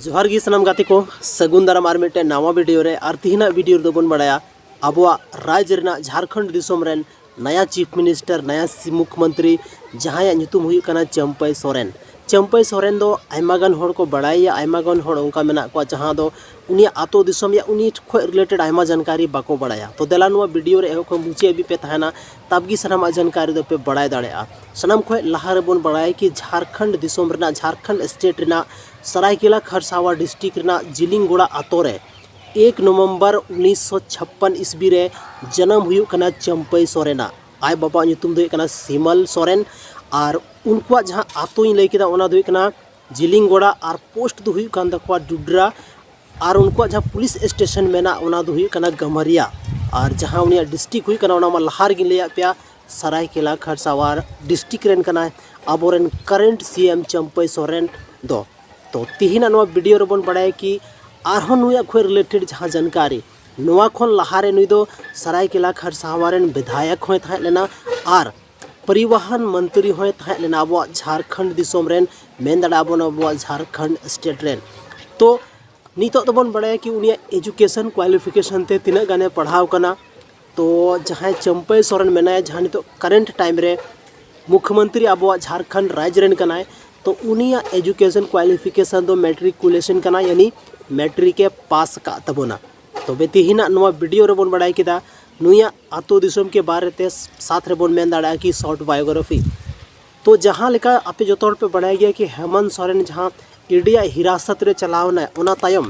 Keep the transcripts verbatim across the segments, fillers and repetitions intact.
ᱡᱚᱦᱟᱨ ᱜᱮ ᱥᱟᱱᱟᱢ ᱜᱟᱛᱮ ᱠᱚ, ᱥᱟᱹᱜᱩᱱ ᱫᱟᱨᱟᱢ ᱟᱨ ᱢᱤᱫᱴᱮᱱ ᱱᱟᱣᱟ ᱵᱷᱤᱰᱤᱭᱳ ᱨᱮ᱾ ᱟᱨ ᱛᱤᱦᱤᱧᱟᱜ ᱵᱷᱤᱰᱤᱭᱳ ᱨᱮᱫᱚ ᱵᱚᱱ ᱵᱟᱲᱟᱭᱟ ᱟᱵᱚᱣᱟᱜ ᱨᱟᱡᱽ ᱨᱮᱱᱟᱜ ᱡᱷᱟᱲᱠᱷᱚᱸᱰ ᱫᱤᱥᱚᱢ ᱨᱮᱱ ᱱᱟᱭᱟ ᱪᱤᱯ ᱢᱤᱱᱤᱥᱴᱟᱨ, ᱱᱟᱭᱟ ᱥᱤ-, ᱢᱩᱠᱷ ᱢᱚᱱᱛᱨᱤ, ᱡᱟᱦᱟᱸᱭᱟᱜ ᱧᱩᱛᱩᱢ ᱦᱩᱭᱩᱜ ᱠᱟᱱᱟ ᱪᱟᱹᱢᱯᱟᱹᱭ ᱥᱚᱨᱮᱱ᱾ ᱪᱟᱹᱢᱯᱟᱹᱭ ᱥᱚᱨᱮᱱ ᱫᱚ ᱟᱭᱢᱟ ᱜᱟᱱ ᱦᱚᱲ ᱠᱚ ᱵᱟᱲᱟᱭᱮᱭᱟ, ᱟᱭᱢᱟ ᱜᱟᱱ ᱦᱚᱲ ᱚᱱᱠᱟ ᱢᱮᱱᱟᱜ ᱠᱚᱣᱟ ᱡᱟᱦᱟᱸ ᱫᱚ ᱩᱱᱤᱭᱟᱜ ᱟᱛᱳ ᱫᱤᱥᱚᱢ ᱭᱟ ᱩᱱᱤ ᱠᱷᱚᱱ ᱨᱤᱞᱮᱴᱮᱰ ᱟᱭᱢᱟ ᱡᱟᱱᱠᱟᱨᱤ ᱵᱟᱠᱚ ᱵᱟᱲᱟᱭᱟ᱾ ᱛᱚ ᱫᱮᱞᱟ ᱱᱚᱣᱟ ᱵᱷᱤᱰᱤᱭᱳ ᱨᱮ ᱮᱦᱚᱵ ᱠᱷᱚᱱ ᱢᱩᱪᱟᱹᱫ ᱦᱟᱹᱵᱤᱡ ᱯᱮ ᱛᱟᱦᱮᱱᱟ, ᱛᱟᱵ ᱜᱮ ᱥᱟᱱᱟᱢᱟᱜ ᱡᱟᱱᱠᱟᱨᱤ ᱫᱚᱯᱮ ᱵᱟᱲᱟᱭ ᱫᱟᱲᱮᱭᱟᱜᱼᱟ᱾ ᱥᱟᱱᱟᱢ ᱠᱷᱚᱱ ᱞᱟᱦᱟ ᱨᱮᱵᱚᱱ ᱵᱟᱲᱟᱭᱟ ᱠᱤ ᱡᱷᱟᱲᱠᱷᱚᱸᱰ ᱫᱤᱥᱚᱢ ᱨᱮᱱᱟᱜ, ᱡᱷᱟᱲᱠᱷᱚᱸᱰ ᱥᱴᱮᱴ ᱨᱮᱱᱟᱜ ᱥᱟᱨᱟᱭᱠᱮᱞᱟ ᱠᱷᱟᱨᱥᱟᱣᱟ ᱰᱤᱥᱴᱨᱤᱠᱴ ᱨᱮᱱᱟᱜ ᱡᱤᱞᱤᱝᱜᱚᱲᱟ ᱟᱛᱳ ᱨᱮ ᱮᱠ ᱱᱚᱵᱷᱮᱢᱵᱚᱨ ᱩᱱᱤᱥᱥᱚ ᱪᱷᱟᱯᱯᱟᱱ ᱤᱥᱵᱤ ᱨᱮ ᱡᱟᱱᱟᱢ ᱦᱩᱭᱩᱜ ᱠᱟᱱᱟ ᱪᱟᱹᱢᱯᱟᱹᱭ ᱥᱚᱨᱮᱱᱟᱜ᱾ ᱟᱡ ᱵᱟᱵᱟᱣᱟᱜ ᱧᱩᱛᱩᱢ ᱫᱚ ᱦᱩᱭᱩᱜ ᱠᱟᱱᱟ ᱥᱤᱢᱟᱞ ᱥᱚᱨᱮᱱ᱾ ᱟᱨ ᱩᱱᱠᱩᱣᱟᱜ ᱡᱟᱦᱟᱸ ᱟᱛᱳᱧ ᱞᱟᱹᱭ ᱠᱮᱫᱟ, ᱚᱱᱟ ᱫᱚ ᱦᱩᱭᱩᱜ ᱠᱟᱱᱟ ᱡᱤᱞᱤᱝᱜᱚᱲᱟ, ᱟᱨ ᱯᱳᱥᱴ ᱫᱚ ᱦᱩᱭᱩᱜ ᱠᱟᱱ ᱛᱟᱠᱚᱣᱟ ᱰᱩᱰᱨᱟ᱾ ᱟᱨ ᱩᱱᱠᱩᱣᱟᱜ ᱡᱟᱦᱟᱸ ᱯᱩᱞᱤᱥ ᱥᱴᱮᱥᱚᱱ ᱢᱮᱱᱟᱜ, ᱚᱱᱟ ᱫᱚ ᱦᱩᱭᱩᱜ ᱠᱟᱱᱟ ᱜᱟᱢᱟᱨᱤᱭᱟ᱾ ᱟᱨ ᱡᱟᱦᱟᱸ ᱩᱱᱤᱭᱟᱜ ᱰᱤᱥᱴᱨᱤᱠᱴ ᱦᱩᱭᱩᱜ ᱠᱟᱱᱟ, ᱚᱱᱟ ᱢᱟ ᱞᱟᱦᱟ ᱨᱮᱜᱮᱧ ᱞᱟᱹᱭᱟᱫ ᱯᱮᱭᱟ, ᱥᱟᱨᱟᱭᱠᱮᱞᱟ ᱠᱷᱟᱨᱥᱟᱣᱟ ᱰᱤᱥᱴᱨᱤᱠᱴ ᱨᱮᱱ ᱠᱟᱱᱟᱭ ᱟᱵᱚᱨᱮᱱ ᱠᱟᱨᱮᱱᱴ ᱥᱤ ᱮᱢ ᱪᱟᱹᱢᱯᱟᱹᱭ ᱥᱚᱨᱮᱱ ᱫᱚ᱾ ᱛᱚ ᱛᱤᱦᱤᱧᱟᱜ ᱱᱚᱣᱟ ᱵᱷᱤᱰᱤᱭᱳ ᱨᱮᱵᱚᱱ ᱵᱟᱲᱟᱭᱟ ᱠᱤ ᱟᱨᱦᱚᱸ ᱱᱩᱭᱟᱜ ᱠᱷᱚᱱ ᱨᱤᱞᱮᱴᱮᱰ ᱡᱟᱦᱟᱸ ᱡᱟᱱᱠᱟᱨᱤ, ᱱᱚᱣᱟ ᱠᱷᱚᱱ ᱞᱟᱦᱟᱨᱮ ᱱᱩᱭ ᱫᱚ ᱥᱟᱨᱟᱭᱠᱮᱞᱟ ᱠᱷᱟᱨᱥᱟᱣᱟ ᱨᱮᱱ ᱵᱤᱫᱷᱟᱭᱚᱠ ᱦᱚᱸᱭ ᱛᱟᱦᱮᱸ ᱞᱮᱱᱟ ᱟᱨ ᱯᱚᱨᱤᱵᱚᱦᱚᱱ ᱢᱚᱱᱛᱨᱤ ᱦᱚᱸᱭ ᱛᱟᱦᱮᱸ ᱞᱮᱱᱟ ᱟᱵᱚᱣᱟᱜ ᱡᱷᱟᱲᱠᱷᱚᱸᱰ ᱫᱤᱥᱚᱢ ᱨᱮᱱ, ᱢᱮᱱ ᱫᱟᱲᱮᱭᱟᱜᱼᱟ ᱵᱚᱱ ᱟᱵᱚᱣᱟᱜ ᱡᱷᱟᱲᱠᱷᱚᱸᱰ ᱥᱴᱮᱴ ᱨᱮᱱ᱾ ᱛᱚ ᱱᱤᱛᱚᱜ ᱫᱚᱵᱚᱱ ᱵᱟᱲᱟᱭᱟ ᱠᱤ ᱩᱱᱤᱭᱟᱜ ᱮᱡᱩᱠᱮᱥᱚᱱ ᱠᱣᱟᱞᱤᱯᱷᱤᱠᱮᱥᱚᱱ ᱛᱮ ᱛᱤᱱᱟᱹᱜ ᱜᱟᱱᱮ ᱯᱟᱲᱦᱟᱣ ᱠᱟᱱᱟ᱾ ᱛᱚ ᱡᱟᱦᱟᱸᱭ ᱪᱟᱹᱢᱯᱟᱹᱭ ᱥᱚᱨᱮᱱ ᱢᱮᱱᱟᱭᱟ, ᱡᱟᱦᱟᱸ ᱱᱤᱛᱚᱜ ᱠᱟᱨᱮᱱᱴ ᱴᱟᱭᱤᱢ ᱨᱮ ᱢᱩᱠᱷᱭᱚᱢᱚᱱᱛᱨᱤ ᱟᱵᱚᱣᱟᱜ ᱡᱷᱟᱲᱠᱷᱚᱸᱰ ᱨᱟᱡᱽ ᱨᱮᱱ ᱠᱟᱱᱟᱭ, ᱛᱚ ᱩᱱᱤᱭᱟᱜ ᱮᱡᱩᱠᱮᱥᱚᱱ ᱠᱣᱟᱞᱤᱯᱷᱤᱠᱮᱥᱚᱱ ᱫᱚ ᱢᱮᱴᱨᱤᱠᱩᱞᱮᱥᱚᱱ ᱠᱟᱱᱟ, ᱭᱟᱱᱤ ᱢᱮᱴᱨᱤᱠ ᱮ ᱯᱟᱥ ᱟᱠᱟᱫ ᱛᱟᱵᱚᱱᱟ᱾ ᱛᱚᱵᱮ ᱛᱮᱦᱮᱧᱟᱜ ᱱᱚᱣᱟ ᱵᱷᱤᱰᱤᱭᱳ ᱨᱮᱵᱚᱱ ᱵᱟᱲᱟᱭ ᱠᱮᱫᱟ ᱱᱩᱭᱟᱜ ᱟᱛᱳ ᱫᱤᱥᱚᱢ ᱠᱮ ᱵᱟᱨᱮ ᱛᱮ, ᱥᱟᱛ ᱨᱮᱵᱚᱱ ᱢᱮᱱ ᱫᱟᱲᱮᱭᱟᱜᱼᱟ ᱠᱤ ᱥᱚᱨᱴ ᱵᱟᱭᱳᱜᱨᱟᱯᱷᱤ᱾ ᱛᱚ ᱡᱟᱦᱟᱸ ᱞᱮᱠᱟ ᱟᱯᱮ ᱡᱚᱛᱚ ᱦᱚᱲ ᱯᱮ ᱵᱟᱲᱟᱭ ᱜᱮᱭᱟ ᱠᱤ ᱦᱮᱢᱚᱱᱛ ᱥᱚᱨᱮᱱ ᱡᱟᱦᱟᱸ ᱤᱰᱤᱭᱟ ᱦᱤᱨᱟᱥᱚᱛ ᱨᱮ ᱪᱟᱞᱟᱣ ᱮᱱᱟᱭ, ᱚᱱᱟ ᱛᱟᱭᱚᱢ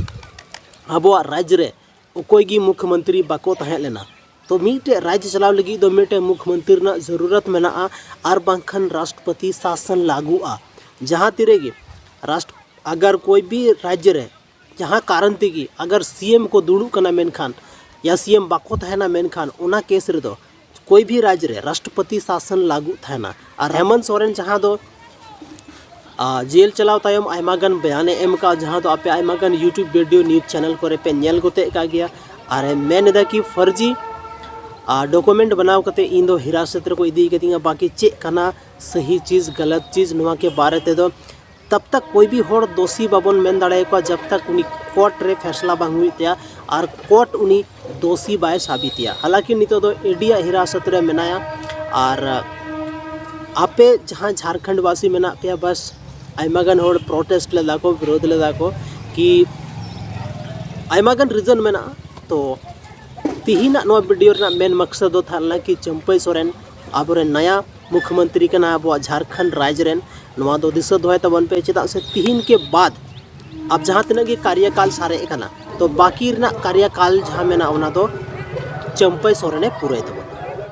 ᱟᱵᱚᱣᱟᱜ ᱨᱟᱡᱽ ᱨᱮ ᱚᱠᱚᱭ ᱜᱮ ᱢᱩᱠᱷᱭᱚᱢᱚᱱᱛᱨᱤ ᱵᱟᱠᱚ ᱛᱟᱦᱮᱸ ᱞᱮᱱᱟ᱾ ᱛᱚ ᱢᱤᱫᱴᱮᱡ ᱨᱟᱡᱽ ᱪᱟᱞᱟᱣ ᱞᱟᱹᱜᱤᱫ ᱫᱚ ᱢᱤᱫᱴᱮᱡ ᱢᱩᱠᱷᱭᱚᱢᱚᱱᱛᱨᱤ ᱨᱮᱱᱟᱜ ᱡᱟᱹᱨᱩᱨᱟᱛ ᱢᱮᱱᱟᱜᱼᱟ, ᱟᱨ ᱵᱟᱝᱠᱷᱟᱱ ᱨᱟᱥᱴᱨᱚᱯᱚᱛᱤ ᱥᱟᱥᱚᱱ ᱞᱟᱹᱜᱩᱜᱼᱟ᱾ ᱡᱟᱦᱟᱸ ᱛᱤᱨᱮ ᱜᱮ ᱨᱟᱥᱴᱨ ᱟᱜᱟᱨ ᱠᱳᱭ ᱵᱷᱤ ᱨᱟᱡᱽ ᱨᱮ ᱡᱟᱦᱟᱸ ᱠᱟᱨᱚᱱ ᱛᱮᱜᱮ ᱟᱜᱟᱨ ᱥᱤ ᱮᱢ ᱠᱚ ᱫᱩᱲᱩᱵ ᱠᱟᱱᱟ ᱢᱮᱱᱠᱷᱟᱱ, ᱭᱟ ᱥᱤ ᱮᱢ ᱵᱟᱠᱚ ᱛᱟᱦᱮᱱᱟ ᱢᱮᱱᱠᱷᱟᱱ, ᱚᱱᱟ ᱠᱮᱥ ᱨᱮᱫᱚ ᱠᱳᱭ ᱵᱷᱤ ᱨᱟᱡᱽ ᱨᱮ ᱨᱟᱥᱴᱨᱚᱯᱚᱛᱤ ᱥᱟᱥᱚᱱ ᱞᱟᱹᱜᱩᱜ ᱛᱟᱦᱮᱱᱟ᱾ ᱟᱨ ᱦᱮᱢᱚᱱᱛ ᱥᱚᱨᱮᱱ ᱡᱟᱦᱟᱸ ᱫᱚ ᱟᱨ ᱡᱮᱞ ᱪᱟᱞᱟᱣ ᱛᱟᱭᱚᱢ ᱟᱭᱢᱟ ᱜᱟᱱ ᱵᱚᱭᱟᱱᱮ ᱮᱢ ᱠᱟᱜᱼᱟ, ᱡᱟᱦᱟᱸ ᱫᱚ ᱟᱯᱮ ᱟᱭᱢᱟ ᱜᱟᱱ YouTube video news channel ᱠᱚᱨᱮ ᱯᱮ ᱧᱮᱞ ᱜᱚᱫ ᱠᱟᱜ ᱜᱮᱭᱟ᱾ ᱟᱨ ᱮ ᱢᱮᱱ ᱮᱫᱟ ᱠᱤ ᱯᱷᱟᱨᱡᱤ ᱟᱨ ᱰᱚᱠᱩᱢᱮᱱᱴ ᱵᱮᱱᱟᱣ ᱠᱟᱛᱮ ᱤᱧ ᱫᱚ ᱦᱤᱨᱟᱥᱚᱛ ᱨᱮᱠᱚ ᱤᱫᱤ ᱠᱟᱫᱤᱧᱟ, ᱵᱟᱠᱤ ᱪᱮᱫ ᱠᱟᱱᱟ ᱥᱟᱹᱦᱤ ᱪᱤᱡᱽ, ᱜᱟᱞᱟᱛ ᱪᱤᱡᱽ, ᱱᱚᱣᱟ ᱠᱮ ᱵᱟᱨᱮ ᱛᱮᱫᱚ तब तक कोई भी ᱦᱚᱲ ᱫᱳᱥᱤ ᱵᱟᱵᱚᱱ ᱢᱮᱱ ᱫᱟᱲᱮᱭᱟᱠᱚᱣᱟ ᱡᱟᱵ ᱛᱟᱠ ᱩᱱᱤ ᱠᱳᱨᱴ ᱨᱮ ᱯᱷᱮᱥᱞᱟ ᱵᱟᱝ ᱦᱩᱭᱩᱜ ᱛᱟᱭᱟ ᱟᱨ ᱠᱳᱨᱴ ᱩᱱᱤ ᱫᱳᱥᱤ ᱵᱟᱭ ᱥᱟᱵᱤᱛᱮᱭᱟ᱾ ᱦᱟᱞᱟᱸᱠᱤ ᱱᱤᱛᱚᱜ ᱫᱚ ᱤᱰᱤᱭᱟᱜ ᱦᱤᱨᱟᱥᱚᱛ ᱨᱮ ᱢᱮᱱᱟᱭᱟ᱾ ᱟᱨ ᱟᱯᱮ ᱡᱟᱦᱟᱸ ᱡᱷᱟᱲᱠᱷᱚᱸᱰ ᱵᱟᱥᱤ ᱢᱮᱱᱟᱜ ᱯᱮᱭᱟ, ᱵᱟᱥ ᱟᱭᱢᱟ ᱜᱟᱱ ᱦᱚᱲ ᱯᱨᱚᱴᱮᱥᱴ ᱞᱮᱫᱟ ᱠᱚ, ᱵᱤᱨᱳᱫᱷ ᱞᱮᱫᱟ ᱠᱚ ᱠᱤ ᱟᱭᱢᱟ ᱜᱟᱱ ᱨᱤᱡᱚᱱ ᱢᱮᱱᱟᱜᱼᱟ᱾ ᱛᱚ ᱛᱤᱦᱤᱧᱟᱜ ᱱᱚᱣᱟ ᱵᱷᱤᱰᱤᱭᱳ ᱨᱮᱱᱟᱜ ᱢᱮᱱ ᱢᱟᱠᱥᱚᱫ ᱫᱚ ᱛᱟᱦᱮᱸ ᱞᱮᱱᱟ ᱠᱤ ᱪᱟᱹᱢᱯᱟᱹᱭ ᱥᱚᱨᱮᱱ ᱟᱵᱚᱨᱮᱱ ᱱᱟᱭᱟ ᱢᱩᱠᱷᱭᱚᱢᱚᱱᱛᱨᱤ ᱠᱟᱱᱟ ᱟᱵᱚᱣᱟᱜ ᱡᱷᱟᱲᱠᱷᱚᱸᱰ ᱨᱟᱡᱽ ᱨᱮᱱ᱾ ᱱᱚᱣᱟ ᱫᱚ ᱫᱤᱥᱟᱹ ᱫᱚᱦᱚᱭ ᱛᱟᱵᱚᱱ ᱯᱮ, ᱪᱮᱫᱟᱜ ᱥᱮ ᱛᱤᱦᱤᱧ ᱠᱮ ᱵᱟᱫ ᱟᱵ ᱡᱟᱦᱟᱸ ᱛᱤᱱᱟᱹᱜ ᱜᱮ ᱠᱟᱨᱭᱟᱠᱟᱞ ᱥᱟᱨᱮᱡ ᱟᱠᱟᱱᱟ, ᱛᱚ ᱵᱟᱹᱠᱤ ᱨᱮᱱᱟᱜ ᱠᱟᱨᱭᱟᱠᱟᱞ ᱡᱟᱦᱟᱸ ᱢᱮᱱᱟᱜᱼᱟ ᱚᱱᱟ ᱫᱚ ᱪᱟᱹᱢᱯᱟᱹᱭ ᱥᱚᱨᱮᱱᱮ ᱯᱩᱨᱟᱹᱭ ᱛᱟᱵᱚᱱᱟ᱾